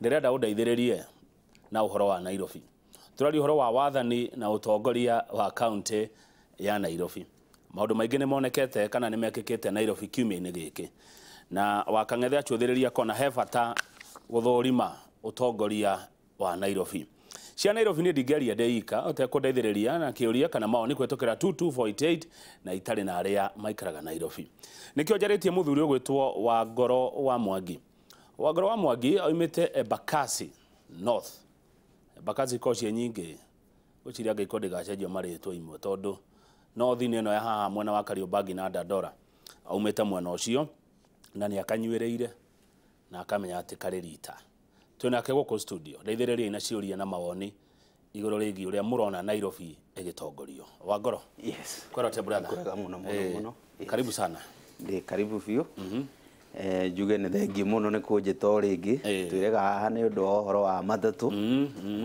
Ndĩrenda ũndeithĩrĩrie na ũhoro wa Nairobi. Tũraria ũhoro wa wathani na ũtongoria wa kaunti ya Nairobi. Maũndũ maingĩ nĩ monekete kana nĩ mekĩkĩte Nairobi kiumia-inĩ gĩkĩ, na Wakang'ethe acũthĩrĩria kona he bata gũthũrima ũtongoria wa Nairobi. Cia Nairobi nĩ ndingĩaria ndĩ ika ũtekũndeithĩrĩria na kĩũria kana mawoni kũhĩtũkĩra 22488 na itarĩ na arĩa maikaraga Nairobi. Nĩkĩo njarĩtie mũthuri ũgwĩtwo Wangoro wa Mwangi. Wangoro wa Mwangi oimĩte Embakasi North. Embakasi ko ciĩ nyingĩ, gwĩciria angĩkorwo ndĩgacenjio marĩtwa imwe tondũ North nĩ ĩno ya haha mwena wa Kariobangi na Dandora. Aumĩte mwena ũcio na nĩ akanyuĩrĩire na akamenya atĩ karĩ rita. Twĩnake gũkũ studio, ndeithĩrĩriai na ciũria na mawoni igũrũ rĩgiĩ ũrĩa mũrona Nairobi ĩgĩtongorio. Wangoro. Yes. Kwĩrote brother. Kwega mũno mũno mũno. Yes. Karibu sana. Ndĩ karibu biũ. Njuge nĩ thengiũ mũno nĩ kũnjĩta o rĩngĩ. Twĩrega haha nĩ ũndũ wa ũhoro wa matatũ.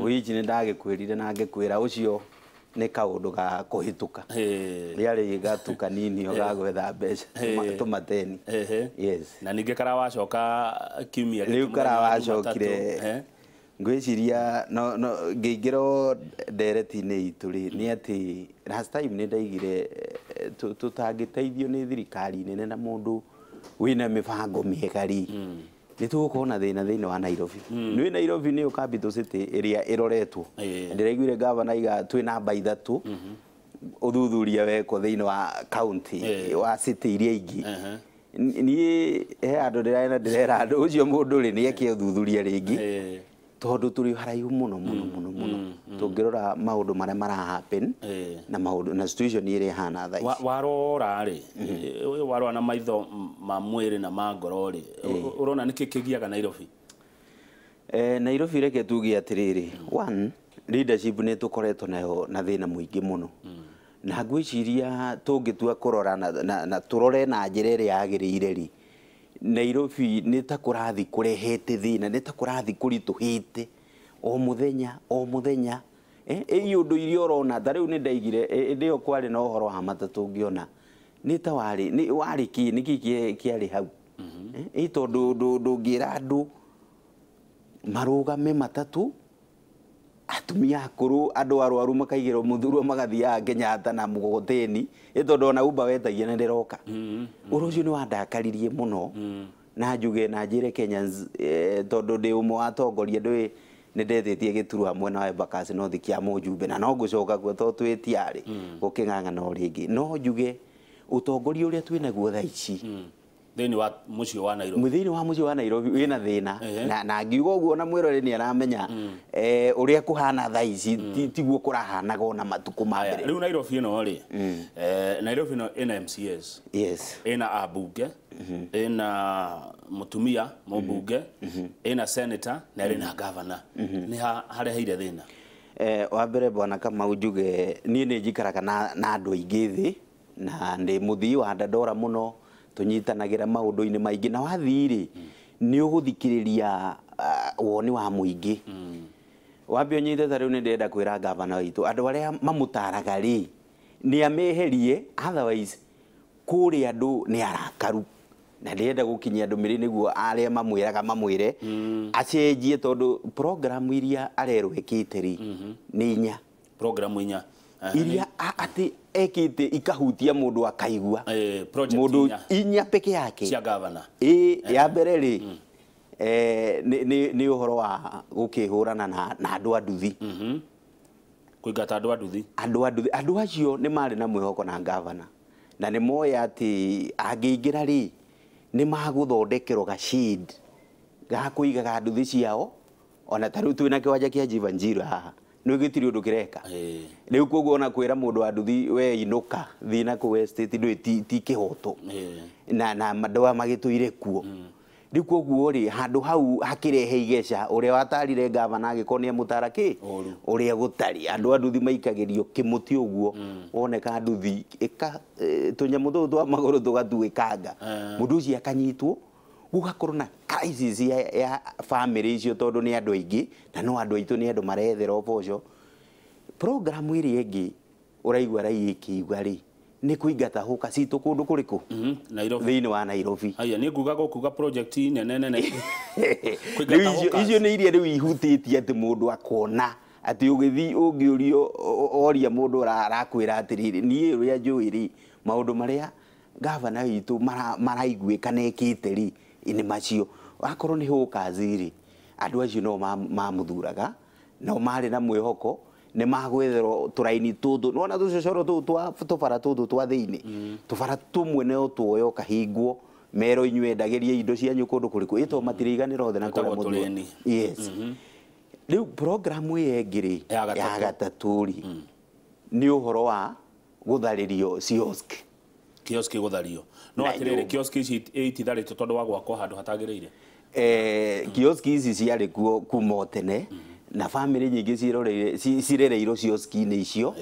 Wiki nĩ ndagĩkwĩrire na ngĩkwĩra ũcio nĩ kaũndũ ga kũhĩtũka. Rĩarĩ gatu kanini o ga gwetha mbeca tũmateni. Yes. Na ningĩ karawacoka kiumia rĩu karawacokire ngwĩciria no no ngĩingĩra ndereti-inĩ itũ rĩ nĩ atĩ last time nĩ ndaigire tũtangĩteithio nĩ thirikari nene na mũndũ wĩna mĩbango mĩega rĩ nĩ tũgũkorwo na thĩna thĩinĩ wa Nairobi. Nĩ Nairobi nĩyo capital city ĩrĩa ĩroretwo. Ndĩraiguire governor aiga twĩ namba 3 ũthuthuria wekwo thĩinĩ wa county wa city iria ingĩ. Niĩ he andũ ndĩrarĩ na ndĩrera andũ ũcio mũndũ rĩ nĩ eke ũthuthuria rĩngĩ tondũ tũrĩ haraihu mũno mũno mũno mũno tũngĩrora maũndũ marĩa mara happen na maũndũ na situation ĩrĩa ĩhana thaa ici. Warora rĩ, warora na maitho ma mwĩrĩ na ma ngoro rĩ, ũrona nĩkĩ kĩgiaga Nairobi? Nairobi reke tuge atĩrĩrĩ, one leadership nĩ tũkoretwo nayo na thĩna mũingĩ mũno. Na ngwĩciria tũngĩtua kũrora na tũrore na njĩra ĩrĩa yagĩrĩire rĩ, Nairobi nĩ ta kũrathi kũrehete thĩna, nĩ ta kũrathi kũritũhĩte o mũthenya o mũthenya. Ĩ ũndũ iria ũrona ta rĩu nĩ ndaigire ĩndĩ ĩyo kwarĩ na ũhoro wa matatũ ngĩona nĩ ta warĩ nĩ warĩ kĩ nĩ kĩ kĩarĩ hau. Ĩ tondũ ndũngĩra andũ marũgame matatũ, atumia akũrũ andũ arwaru makaigĩrwo mũthurwo magathiaga Kenyatta na mũgogoteni ĩ tondũ ona Uber wetagia nĩ ndĩroka. Ũhoro ũcio nĩ wandakaririe mũno na njuge na njĩre Kenyans tondũ ndĩ ũmwe wa atongoria ndũĩ nĩ ndetĩtie gĩturwa mwena wa Embakasi North kĩa mũjumbe na no ngũcoka kuo tondũ twĩ tiarĩ gũkĩng'ang'ana o rĩngĩ. No njuge ũtongoria ũrĩa twĩnaguo thaa ici thĩinĩ wa mũciĩ wa Nairobi, thĩinĩ wa mũciĩ wa Nairobi wĩna thĩna na ngiuga ũguo na mwĩrore nĩ aramenya ũrĩa kũhana thaa ici tiguo kũrahanaga ona matukũ ma mbere. Rĩu Nairobi ĩno rĩ, Nairobi ĩno ĩna MCAs, yes, ĩna ambunge, ĩna mũtumia mũmbunge, ĩna senator na ĩrĩ na governor. Nĩ hareheire thĩna? Wa mbere bwana Kamau njuge niĩ nĩ njikaraga na andũ aingĩ thĩ na ndĩ mũthii wa Dandora mũno, tũnyitanagĩra maũndũ-inĩ maingĩ na wathiĩ rĩ nĩ ũgũthikĩrĩria woni wa mũingĩ. Wambe ũnyite ta rĩu nĩ ndĩrenda kwĩra gavana witũ andũ arĩa mamũtaraga rĩ nĩ ameherie, otherwise kũrĩa andũ nĩ arakaru na ndĩrenda gũkinyia ndũmĩrĩri nĩguo arĩa mamwĩraga mamwĩre acenjie tondũ program iria arerwo ekĩte rĩ nĩ inya. Program inya iria atĩ ekĩte ikahutia mũndũ akaigua mũndũ inya peke yake cia governor. Ya mbere rĩ nĩ ũhoro wa gũkĩhũrana na andũ a nduthi. Kũingata andũ a nduthi. Andũ a nduthi, andũ acio nĩ marĩ na mwĩhoko na governor na nĩ moĩ atĩ angĩingĩra rĩ nĩ magũthondekerwo gacid ga kũigaga nduthi ciao ona ta rĩu twĩna kĩwanja kĩa Jivanjiro haha nĩ gĩtirĩ ũndũ kĩreka. Rĩu koguo ona kwĩra mũndũ wa nduthi we inũka thiĩ na kũu estate ndũĩ ti kĩhoto na andũ aya magĩtũire kuo. Rĩu koguo rĩ handũ hau hakĩrehe igeca ũrĩa watarire gavana agĩkorwo nĩ amũtara kĩ ũrĩa gũtari andũ a nduthi maikagĩrio kĩmũtĩ ũguo woneka nduthi ĩka tũnyamũ tũtũ twa magũrũ tũgatuĩkanga mũndũ ũcio akanyitwo gũgakorwo na crisis ya family icio tondũ nĩ andũ aingĩ na no andũ aitũ nĩ andũ marethera ũboco. Program ĩrĩa ĩngĩ ũraigua raia ĩkĩigua rĩ Nĩ kũingata hũka citũ kũndũ kũrĩkũ? Nairobi. Thĩinĩ wa Nairobi. Haya nĩ nguga gũkuga project nene nene. Rĩu icio nĩ iria rĩu ihutĩtie atĩ mũndũ akona atĩ ũgĩthiĩ ũngĩũrio oria mũndũ arakwĩra atĩrĩrĩ, niĩ ũrĩa njũĩ rĩ, maũndũ marĩa gavana witũ maraiguĩka na ekĩte rĩ nĩ macio. Akorwo nĩ hawkers rĩ, andũ acio no mamũthuraga, no marĩ na mwĩhoko nĩ magwetherwo tũraini tũtũ, nĩwona tũcocoro tũtũ twa tũbara tũtũ twa thĩinĩ, tũbara tũmwe no tuoyo ũkahingwo mero inyuĩ endagĩrie indo cianyu kũndũ kũrĩkũ, ĩto matirĩiganĩra othe na kũrĩa mũthura. Yes. Rĩu programu ĩyo ĩngĩ rĩ ya gatatũ rĩ nĩ ũhoro wa gũtharĩrio kiosk. Kiosk gũthario. No atĩrĩrĩ, kiosk ici ititharĩtwo tondũ wa gwakwo handũ hatagĩrĩire. Kiosk ici ciarĩ kuo kuma o tene, na family nyingĩ cirereirwo kioski-inĩ icio,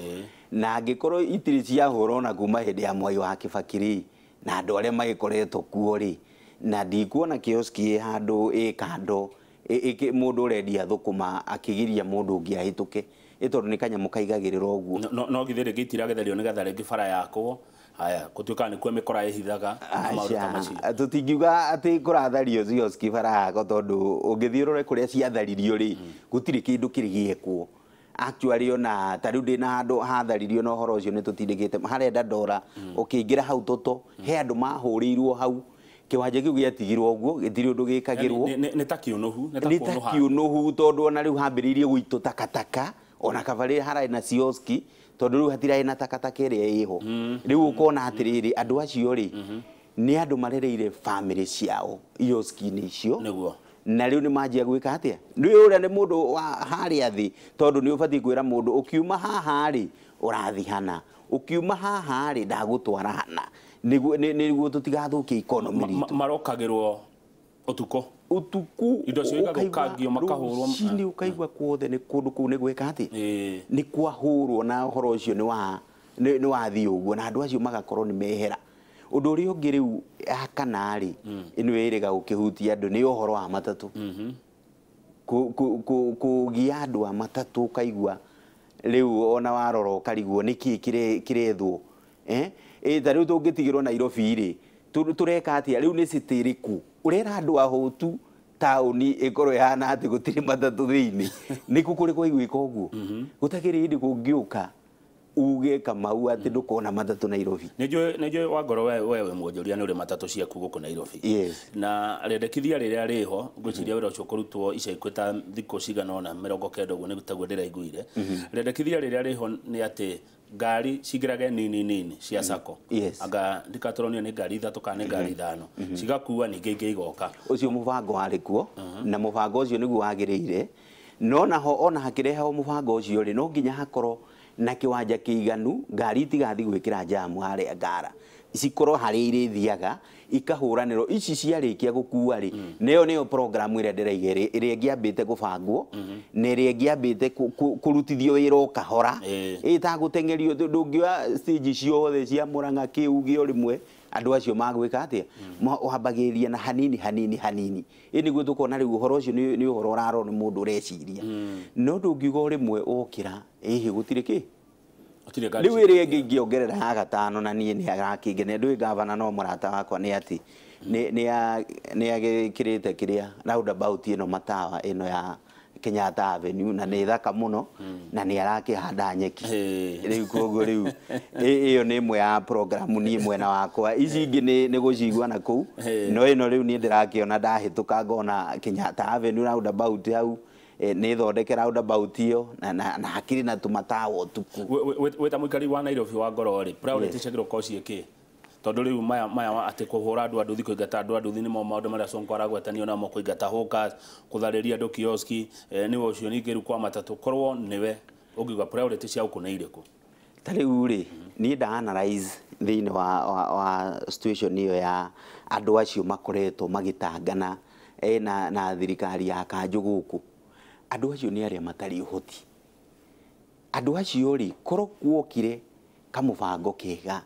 na angĩkorwo itirĩ ciahũrwo na kuma hĩndĩ ya Mwai wa Kibaki rĩ, na andũ arĩa magĩkoretwo kuo rĩ, na ndikuona kioski ĩ handũ ĩ kando mũndũ ũrendia thũkũma akĩgiria mũndũ ũngĩ ahĩtũke, ĩ tondũ nĩ kanyamũ kaigagĩrĩrwo ũguo. No githĩ rĩngĩ itiragĩtherio nĩgetha rĩngĩ bara yakwo, haya gũtuĩka nĩkuo mĩkora ĩhithaga na maũndũ ta macio. Tũtingiuga atĩ kũrathario kioski bara yakwo tondũ ũngĩthiĩ ũrore kũrĩa ciatharirio rĩ, gũtirĩ kĩndũ kĩrĩ gĩekwo. Actually ona ta rĩu ndĩna handũ hatharirio na ũhoro ũcio nĩ tũtindĩkĩte harenda ndora, ũkĩingĩra hau toto he andũ mahũrĩirwo hau, kĩwanja kĩu gĩatigirwo ũguo, gĩtirĩ ũndũ gĩkagĩrwo. Nĩ ta kĩũnũhu, nĩ ta kĩũnũhu tondũ ona rĩu hambĩrĩirie gũitũ takataka, ona kabarĩ hararĩ na kioski tondũ rĩu hatirarĩ na takataka ĩrĩa ĩho. Rĩu ũkona atĩrĩrĩ, andũ acio rĩ nĩ andũ marereire family ciao kioski-inĩ icio. Nĩguo. Na rĩu nĩ manjia gwĩka atĩa? Nĩ ũrĩa nĩ mũndũ wa harĩa thĩ, tondũ nĩ ũbatiĩ kwĩra mũndũ ũkiuma haha rĩ ũrathiĩ hana, ũkiuma haha rĩ ndagũtwara hana, nĩguo tũtigathũkie economy ritũ. Marokagĩrwo ũtukũ. Ũtukũ indo cio igathũkangio makahũrwo rũcinĩ, ũkaigua kuothe nĩ kũndũ kũu nĩ gwĩka atĩ nĩ kwahũrwo, na ũhoro ũcio nĩ wathiĩ ũguo, na andũ acio magakorwo nĩ mehera. Ũndũ ũrĩa ũngĩ rĩu ya kana rĩ, ĩno ĩrĩga gũkĩhutia andũ nĩ ũhoro wa matatũ. Kũgia andũ a matatũ ũkaigua rĩu ona warora ũkarigwo nĩkĩ kĩrethwo. Ta rĩu tũngĩtigĩrwo Nairobi rĩ, tũreka atĩa? Rĩu nĩ city ĩrĩkũ ũrera andũ ahũtu taũni ĩkorwo ĩhana atĩ gũtirĩ matatũ thĩinĩ? Nĩkũ kũrĩ kwaiguĩka ũguo? Gũtakĩrĩ hĩndĩ kũngĩũka uge Kamau atĩ ndũkona matatũ Nairobi. Nĩ njũĩ Wangoro we wĩ mwonjoria nĩ ũrĩ matatũ ciaku gũkũ Nairobi. Yes. Na rĩendekithia rĩrĩa rĩho ngwĩciria wĩra ũcio ũkũrutwo ica ikuhĩ ta thikũ cigana ũna 90 ũguo nĩ taguo ndĩraiguire. Rĩendekithia rĩrĩa rĩho nĩ atĩ ngari cingĩrage nini nini cia sacco. Anga ndikatũronio nĩ ngari 3 kana nĩ ngari 5 cigakua ningĩ ingĩ igoka. Ũcio mũbango warĩ kuo, na mũbango ũcio nĩguo wagĩrĩire, no naho ona hakĩrehwo mũbango ũcio rĩ, no nginya hakorwo na kĩwanja kĩiganu, ngari itigathiĩ gwĩkĩra jamu harĩa ngara, cikorwo harĩa irĩthiaga ikahũranĩrwo. Ici ciarĩkia gũkua rĩ, nĩyo nĩyo program ĩrĩa ndĩraiga ĩrĩa ĩngĩambĩte gũbangwo, na ĩrĩa ĩngĩambĩte kũrutithio wĩra o kahora, ĩtagũteng'erio. Ndũngĩoya stage ciothe cia Murang'a kĩuge o rĩmwe andũ acio magwĩka atĩa, wambagĩrĩria na hanini hanini hanini, ĩ nĩguo tũkona rĩu ũhoro ũcio nĩ ũhoro ũrarorwo nĩ mũndũ ũreciria. No ndũngiuga o rĩmwe wokĩra ĩhĩ gũtirĩ kĩ. Rĩu ĩrĩa ĩngĩ ingĩongerera ya gatano, na niĩ nĩ arakĩngenia, ndũĩ gavana no mũrata wakwa, nĩ atĩ nĩ agĩkĩrĩte kĩrĩa roundabout ĩno matawa ĩno ya Kenyatta Avenue, na nĩ thaka mũno, na nĩ arakĩhanda nyeki. Rĩu koguo rĩu ĩyo nĩ ĩmwe ya programu niĩ mwena wakwa. Ici ingĩ nĩ gũcigua na kũu, no ĩno rĩu niĩ ndĩrakĩona ndahĩtũka ngona Kenyatta Avenue roundabout hau nĩ thondeke roundabout ĩyo, na hakĩrĩ na tũmatawa ũtukũ. Wĩ ta mũikari wa Nairobi wa Ngoro rĩ, priority ciagĩrĩirwo gũkorwo ciĩ kĩ? Tondũ rĩu maya atĩ kũhũra andũ a nduthi, kũingata andũ a nduthi nĩmo maũndũ marĩa Sonko aragwetanio namo, kũingata hawkers, kũtharĩria andũ kioski, nĩwe ũcio ningĩ rĩu kwa matatũ, korwo nĩwe ũngiuga priority cia gũkũ nĩ irĩkũ? Ta rĩu rĩ, niĩ nda analyze thĩinĩ wa situation ĩyo ya andũ acio makoretwo magĩtangana na thirikari ya kanjũ gũkũ. Andũ acio nĩ arĩa matarĩ ũhoti. Andũ acio rĩ, korwo kuokire kamũbango kega,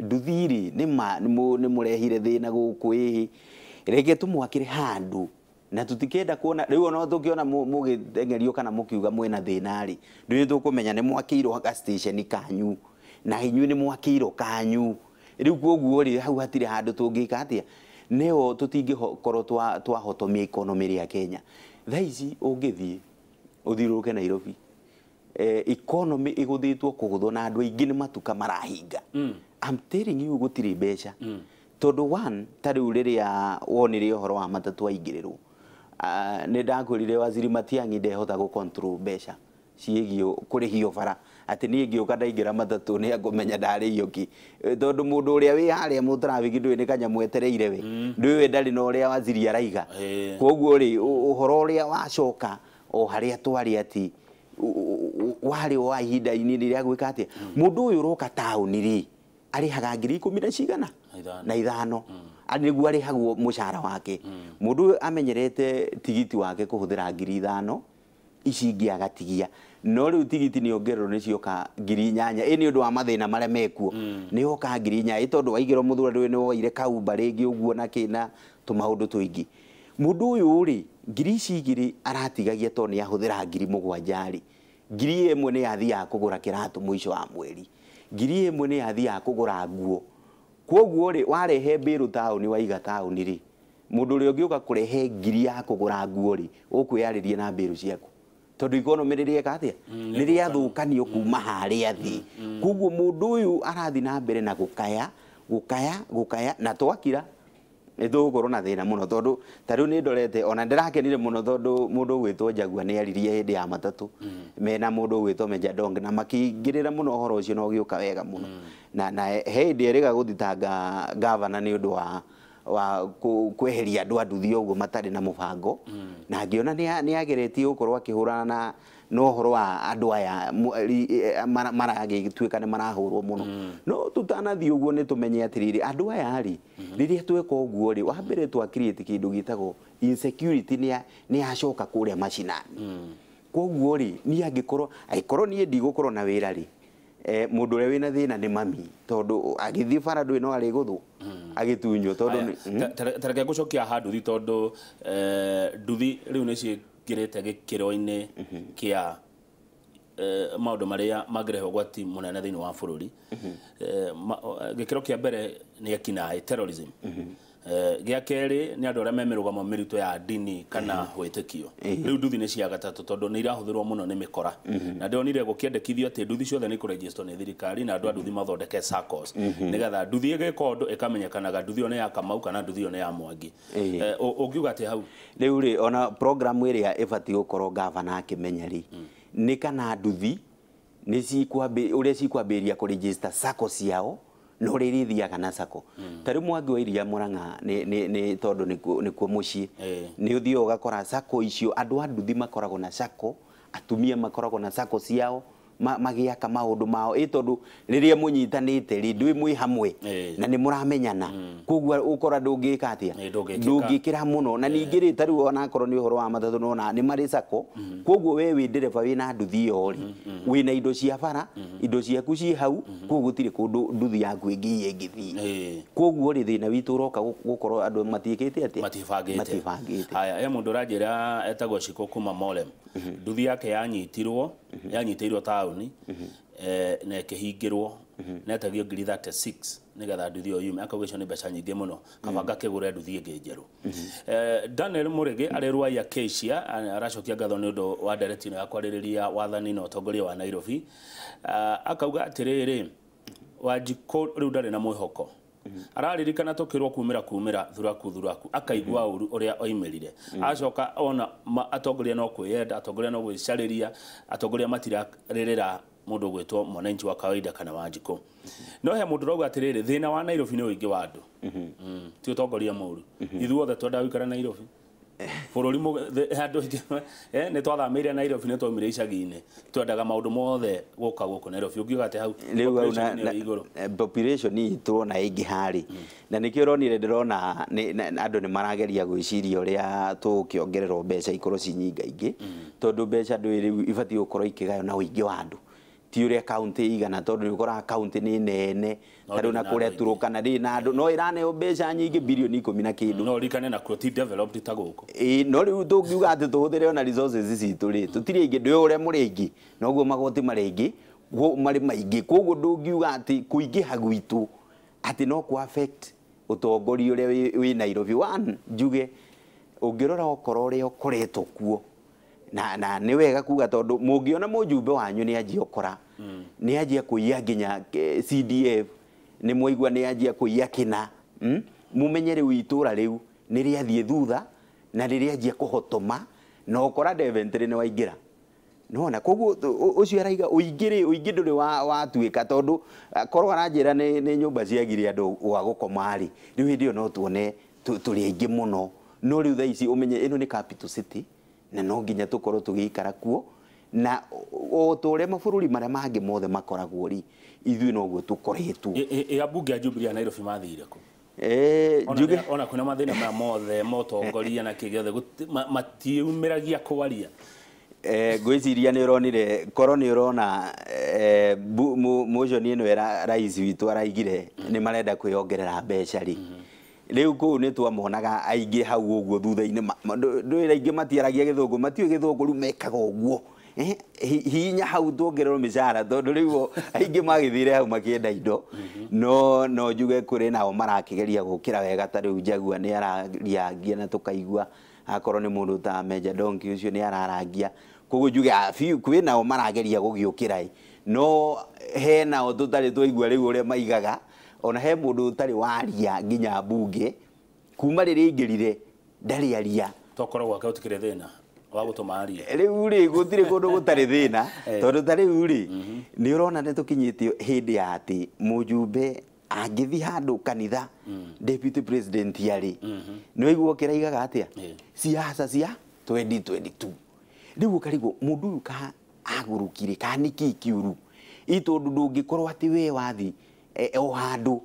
nduthi rĩ nĩ mũrehire thĩna gũkũ ĩĩ, reke tũmwakĩre handũ, na tũtikenda kuona rĩu ona tũkĩona mũgĩteng'erio kana mũkiuga mwĩna thĩna rĩ, ndũĩ tũkũmenya nĩ mwakĩirwo ga station kanyu, Na inyuĩ nĩ mwakĩirwo kanyu. Rĩu koguo rĩ hau hatirĩ handũ tũngĩka atĩa. Nĩo tũtingĩkorwo twahotomia economy ya Kenya. Thaa ici ũngĩthiĩ ũthiũrũrũke Nairobi, economy ĩgũthĩtwo kũgũthwo na andũ aingĩ nĩ matuka marahinga. I'm telling you gũtirĩ mbeca. Tondũ one ta rĩu rĩrĩa wonire ũhoro wa matatũ aingĩrĩrwo, nĩ ndakwĩrire Waziri Matiang'i ndehota gũ control mbeca ciĩgiĩ kũrĩhio bara, atĩ niĩ ngĩũka ndaingĩra matatũ nĩ akũmenya ndarĩhio kĩ, tondũ mũndũ ũrĩa wĩ harĩa mũtrafiki ndũĩ nĩ kanyamũ etereire we, ndũĩ we ndarĩ na ũrĩa waziri araiga. Koguo rĩ ũhoro ũrĩa wacoka o harĩa twarĩ atĩ warĩ wa ihinda inini rĩa gwĩka atĩa, mũndũ ũyũ ũroka taũni rĩ arĩhaga 10,000 na cigana na ithano, nĩguo arĩhagwo mũcara wake. Mũndũ ũyũ amenyerete tigiti wake kũhũthĩra 5,000, ici ingĩ agatigia, no rĩu tigiti nĩ ongererwo nĩ cioka 8,000. Ĩ nĩ ũndũ wa mathĩna marĩa mekuo nĩ oka 8,000, tondũ waigĩrwo mũthura ndũĩ nĩ woire kaumba rĩngĩ ũguo na kĩna tũmaũndũ tũingĩ. Mũndũ ũyũ rĩ 2,000 aratigagia tondũ nĩ ahũthĩra 7,000 rĩ, 1,000 nĩ yathiaga kũgũra kĩratũ mũico wa mweri, 1,000 nĩ yathiaga kũgũra nguo. Koguo rĩ warehe mbĩrũ taũni waiga taũni rĩ, mũndũ ũrĩa ũngĩũka kũrehe 1,000 ya kũgũra nguo rĩ, ũkwĩyarĩria na mbĩrũ ciaku, tondũ economy rĩrĩa atĩa nĩ rĩathũkanio kuma harĩa thĩ. Koguo mũndũ ũyũ arathiĩ na mbere na gũkaya gũkaya gũkaya, na twakira nĩ tũgũkorwo na thĩna mũno, tondũ ta rĩu nĩ ndorete ona ndĩrakenire mũno tondũ mũndũ ũgwĩtwo Njagua nĩ aririe hĩndĩ ya matatũ mena mũndũ ũgwĩtwo Meja Dong, na makĩingĩrĩra mũno ũhoro ũcio na ũgĩũka wega mũno. Na he hĩndĩ erĩga gũthitanga gavana nĩ ũndũ wa kweheria andũ a nduthi ũguo matarĩ na mũbango, na ngĩona nĩ ageretie gũkorwo akĩhũrana na ũhoro wa andũ aya maragĩtuĩka nĩ marahũrwo mũno. No tũtanathiĩ ũguo nĩ tũmenye atĩrĩrĩ, andũ aya rĩ rĩrĩa tweka ũguo rĩ, wa mbere twa create kĩndũ gĩtagwo insecurity nĩ yacoka kũrĩa macinani. Koguo rĩ niĩ angĩkorwo niĩ ndigũkorwo na wĩra rĩ, mũndũ ũrĩa wĩna thĩna nĩ mami, tondũ agĩthiĩ bara ndũĩ no arĩgũthwo agĩtunywo tondũ. Ta reke ngũcokia haha nduthi, tondũ nduthi rĩu nĩ ciĩkĩrĩte gĩkĩro-inĩ kĩa maũndũ marĩa mangĩrehe ũgwati mũnene thĩinĩ wa bũrũri. Gĩkĩro kĩa mbere nĩ ekinaĩ, terrorism. Gĩa kerĩ nĩ andũ arĩa me mĩrũgamo mĩritũ ya ndini kana wĩtĩkio. Rĩu nduthi nĩ cia gatatũ tondũ nĩ irahũthĩrwo mũno nĩ mĩkora. Na ndĩronire gũkĩendekithio atĩ nduthi ciothe nĩ kũregister nĩ thirikari na andũ a nduthi mathondeke SACCOs, nĩgetha nduthi ĩgĩka ũndũ ĩkamenyekanaga nduthi ĩyo nĩ ya Kamau kana nduthi ĩyo nĩ ya Mwangi. Ũngiuga atĩ hau rĩu rĩ ona program ĩrĩa ĩbatiĩ gũkorwo gavana akĩmenya rĩ, nĩ kana nduthi nĩ ũrĩa cikwambĩrĩria kũregister SACCO ciao no rĩrĩ ithiaga na SACCO. Ta rĩu Mwangi wa Iria Murang'a nĩ tondũ nĩkuo mũciĩ, nĩ ũthiaga ũgakora SACCO icio andũ a nduthi makoragwo na SACCO, atumia makoragwo na SACCO ciao magĩaka maũndũ mao, ĩ tondũ rĩrĩa mũnyitanĩte rĩ ndũĩ mwĩ hamwe na nĩ mũramenyana, koguo ũkora ndũngĩka atĩa, ndũngĩkĩra mũno. Na ningĩ rĩ ta rĩu onakorwo nĩ ũhoro wa matatũ nona nĩ marĩ SACCO, koguo we wĩ ndereba wĩna nduthi ĩyo rĩ, wĩna indo cia bara, indo ciaku ciĩ hau, koguo gũtirĩ kũndũ nduthi yaku ĩngĩ ĩngĩthiĩ. Koguo rĩ thĩna witũ ũroka gũkorwo andũ matiĩkĩte atĩa, matibangĩte. Haya, he mũndũ ũranjĩra etagwo Shiko kuma Molem, nduthi yake yanyitirwo yanyitĩirwo taũni na ĩkĩhingĩrwo na etagio 36,000 nĩgetha nduthi ĩyo yume, akauga icio nĩ mbeca nyingĩ mũno, kaba ngakĩgũre nduthi ĩngĩ njerũ. Daniel Mũrĩgĩ arĩ Ruai Acacia aracokia ngatho nĩ ũndũ wa ndereti ĩno ya kwarĩrĩria wathani na ũtongoria wa Nairobi. Akauga atĩrĩrĩ, Wanjikũ rĩu ndarĩ na mwĩhoko, araririkana tũkĩrwo kumĩra kumĩra thuraku thuraku, akaigua ũru ũrĩa oimĩrire, acoka ona atongoria no kwĩyenda, atongoria no gwĩcarĩria, atongoria matirarĩrĩra mũndũ ũgwĩtwo mwananchi wa kawaida kana Wanjikũ. No he mũndũ ũrauga atĩrĩrĩ, thĩna wa Nairobi nĩ ũingĩ wa andũ, ti ũtongoria mũru, ithuothe twendaga gũikara Nairobi bũrũri handũ nĩ twathamĩire Nairobi, nĩ twaumire icagi-inĩ, twendaga maũndũ mothe gũka gũkũ Nairobi. Ũngiuga atĩ hau rĩu population itũ ona ĩingĩha rĩ, na nĩkĩo ũronire ndĩrona andũ nĩ marageria gwĩciria ũrĩa tũgũkĩongererwo mbeca ikorwo ci nyingaingĩ, tondũ mbeca ndũĩ rĩu ibatiĩ gũkorwo ikĩgaywo na ũingĩ wa andũ, ti ũrĩa kaunti igana, tondũ nĩ ũkoraga kaunti nĩ nene ta rĩu na kũrĩa Turukana ndĩrĩ na andũ, no ĩraneo mbeca nyingĩ bilioni 10 na kĩndũ. No ũririkane nakuo ti developed ta gũkũ. Ĩĩ, no rĩu tũngiuga atĩ tũhũthĩre ona resources citũ rĩ, tũtirĩ aingĩ, ndũĩ ũrĩa mũrĩ aingĩ noguo magoti marĩ aingĩ, Marĩ maingĩ koguo ndũngiuga atĩ kũingĩha gwitũ atĩ no kũ affect ũtongoria ũrĩa wĩ Nairobi. One, njuge ũngĩrora ũkora ũrĩa ũkoretwo kuo na nĩ wega kuga tondũ mũngĩona mũjumbe wanyu nĩ anjia ũkora, nĩ anjia kũiya nginya CDF, nĩ mwaigua nĩ anjia kũiya kĩna, mumenye rĩu itũra rĩu nĩ rĩathiĩ thutha na nĩ rĩanjia kũhotoma na ũkora Deventry nĩ waingĩra. Nona koguo ũcio araiga ũingĩ rĩ, ũingĩ ndũrĩ watuĩka tondũ korwo aranjĩra nĩ nyũmba ciagire andũ gwa gũkoma rĩ, rĩu hĩndĩ ĩyo no tuone tũrĩ aingĩ mũno. No rĩu thaa ici ũmenye ĩno nĩ capital city na no nginya tũkorwo tũgĩikara kuo, na o ta ũrĩa mabũrũri marĩa mangĩ mothe makoragwo rĩ, ithuĩ noguo tũkoretwo. Ambunge a Jubilee ya Nairobi mathire kũ? Ona kwĩna mathĩna maya mothe motongoria na kĩ gĩothe matiumĩragia kwaria. Ngwĩciria nĩ ũronire, korwo nĩ ũrona motion ĩno ĩra rais witũ araigire nĩ marenda kwĩyongerera mbeca rĩ. Rĩu kũu nĩ twamonaga aingĩ hau ũguo thutha-inĩ, ndũĩ aingĩ matiaragia gĩthũngũ, matiũĩ gĩthũngũ rĩu mekaga ũguo. Hinya hau tuongererwo mĩcara tondũ rĩu aingĩ magĩthire hau makĩenda indo. No njuge kũrĩ nao marakĩgeria gũkĩra wega, ta rĩu Jaguar nĩ arariangia na tũkaigua akorwo nĩ mũndũ ta Major Donkey ũcio nĩ ararangia. Koguo njuge kwĩ nao marageria gũgĩũkĩra ĩ, no he nao tũtarĩ twaigua rĩu ũrĩa maigaga. Ona he mũndũ ũtarĩ waria nginya mbunge kuma rĩrĩa aingĩrire ndarĩ aria. Tokorwo gwake gũtikĩrĩ thĩna wa gũtũma arie. Rĩu rĩ gũtirĩ kũndũ gũtarĩ thĩna, tondũ ta rĩu rĩ nĩ ũrona nĩ tũkinyĩtio hĩndĩ ya atĩ mũjumbe angĩthiĩ handũ kanitha deputy president arĩ, nĩ waigua kĩraigaga atĩa siasa cia 2022. Rĩu ũkarigwo mũndũ ũyũ ka agũrũkire ka nĩkĩ kĩũru, ĩ tondũ ndũngĩkorwo atĩ we wathi o handũ,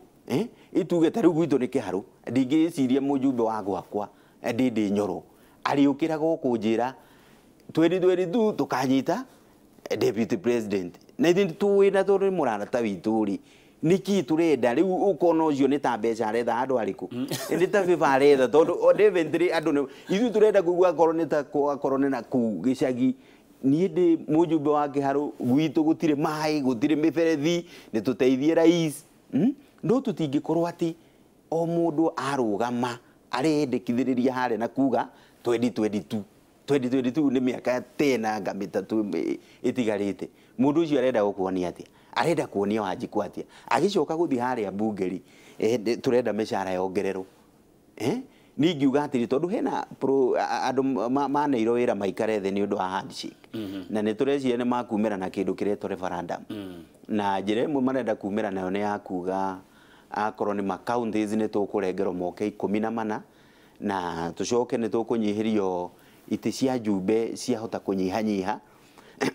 ituge ta rĩu gwitũ nĩ kĩharũ, ndingĩciria mũjumbe wa gwakwa ndĩ Nyoro arĩũkĩra gũkũ njĩra 2022 tũkanyita deputy president, na ithuĩ tũĩ na tondũ nĩ mũrata witũ rĩ, nĩkĩ tũrenda rĩu ũkona ũcio nĩ ta mbeca aretha andũ arĩkũ, nĩ ta favor aretha tondũ Deventry andũ nĩ ithuĩ tũrenda kũigua akorwo nĩ ta akorwo nĩ na kũu gĩcagi. Niĩ ndĩ mũjumbe wa kĩharũ gwitũ gũtirĩ maĩ, gũtirĩ mĩberethi, nĩ tũteithie rais. No tũtingĩkorwo atĩ o mũndũ arũgama arendekithĩrĩria harĩa na kuga 2022. 2022 nĩ mĩaka 10 anga 3 ĩtigarĩte. Mũndũ ũcio arenda gũkuonia atĩa? Arenda kuonia Wanjikũ atĩa? Agĩcoka gũthiĩ harĩa mbunge rĩ, tũrenda mĩcara yongererwo. Niĩ ingiuga atĩrĩ, tondũ hena andũ maneirwo wĩra maikare thĩ nĩ ũndũ wa handshake, na nĩ tũreciria nĩ makumĩra na kĩndũ kĩretwo referendum. Na njĩra ĩmwe marenda kumĩra nayo nĩ ya kuga akorwo nĩ ma counties nĩ tũkũrengerwo moke 14, na tũcoke nĩ tũkũnyihĩrio itĩ cia njumbe ciahota kũnyihanyiha.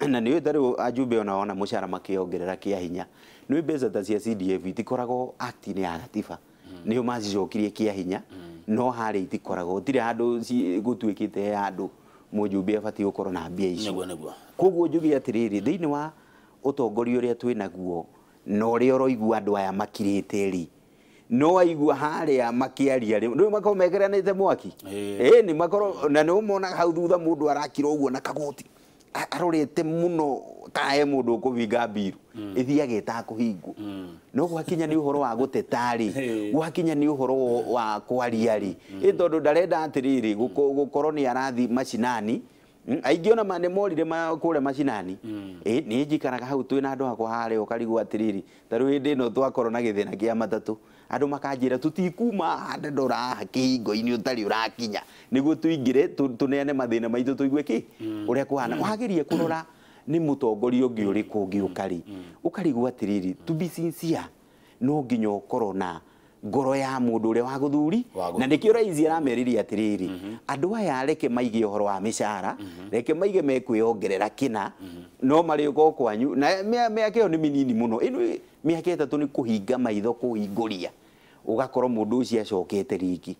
Na nĩ ũĩ ta rĩu ajumbe ona wona mũcara makĩongerera kĩa hinya, nĩ mbeca ta cia CDF itikoragwo act-inĩ ya gatiba, nĩo macicokirie kĩa hinya, no harĩa itikoragwo, gũtirĩ handũ gũtuĩkĩte he handũ mũjumbe abatiĩ gũkorwo na mbia icio. Nĩguo. Koguo njuge atĩrĩrĩ, thĩinĩ wa ũtongoria ũrĩa twĩ naguo na ũrĩa ũroigua andũ aya makirĩte rĩ, no aigua harĩa makĩaria rĩ, nĩ makorwo mekeranĩte mwaki. Nĩ makorwo na nĩ ũmonaga hau thutha mũndũ arakira ũguo na kagoti arorete mũno ta he mũndũ ũkũhinga mbiru ĩthiaga ĩtakũhingwo. No gwakinya nĩ ũhoro wa gũteta rĩ, gwakinya nĩ ũhoro wa kwaria rĩ, ĩ tondũ ndarenda atĩrĩrĩ gũkorwo nĩ arathi macinani. Aingĩ ona nĩ morire kũrĩa macinani. Niĩ njikaraga hau twĩna andũ akwa harĩa ũkarigwo atĩrĩrĩ, ta rĩu hĩndĩ ĩno twakorwo na gĩthĩna kĩa matatũ, andũ makanjĩra tũtikuma haha ndora haha kĩhingo-inĩ ũtarĩ ũrakinya nĩguo tũingĩre tũneane mathĩna maitũ tũigue kĩ ũrĩa kũhana. Wageria kũrora nĩ mũtongoria ũngĩ ũrĩkũ ũngĩ ũkarĩ, ũkarigwo atĩrĩrĩ, to be sincere no nginya ũkorwo na ngoro ya mũndũ ũrĩa wa gũthuri. Na nĩkĩo rais aramerĩria atĩrĩrĩ, andũ aya reke maige ũhoro wa mĩcara, reke maige mekwĩongerera kĩna, no marĩũka o kwanyu na mĩaka ĩyo nĩ mĩnini mũno. Ĩno mĩaka 3 nĩ kũhinga maitho kũhingũria, ũgakorwo mũndũ ũcio acokete rĩngĩ.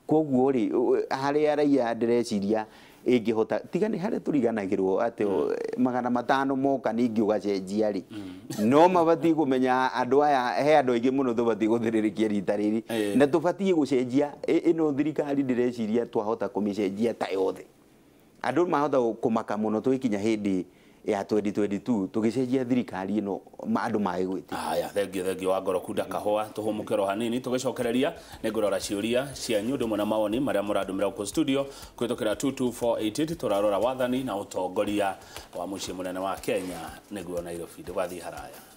Koguo rĩ, harĩa raia ndĩreciria ĩngĩhota, tiga nĩ harĩa tũriganagĩrwo atĩ 500 moka ningĩ ũgacenjia rĩ, no mabatiĩ kũmenya andũ aya, he andũ aingĩ mũno tũbatiĩ gũthĩrĩrĩkia rita rĩrĩ, na tũbatiĩ gũcenjia ĩno thirikari ndĩreciria twahota kũmĩcenjia ta yothe. Andũ mahota kũmaka mũno tũgĩkinya hĩndĩ ya 2022 tugicenjia thirikari ĩno andũ mage gwĩtĩkia. Haya, thengio wa ngoro kunda kahũa, tũhũmũke hanini tũgĩcokereria nĩ ngũrora ciũria cianyu ndũmwe na mawoni marĩa mũrandũmĩra gũkũ studio kũhĩtũkĩra 22488. Tũrarora wathani na ũtongoria wa mũciĩ mũnene wa Kenya nĩguo Nairobi. Ndũgathiĩ haraya.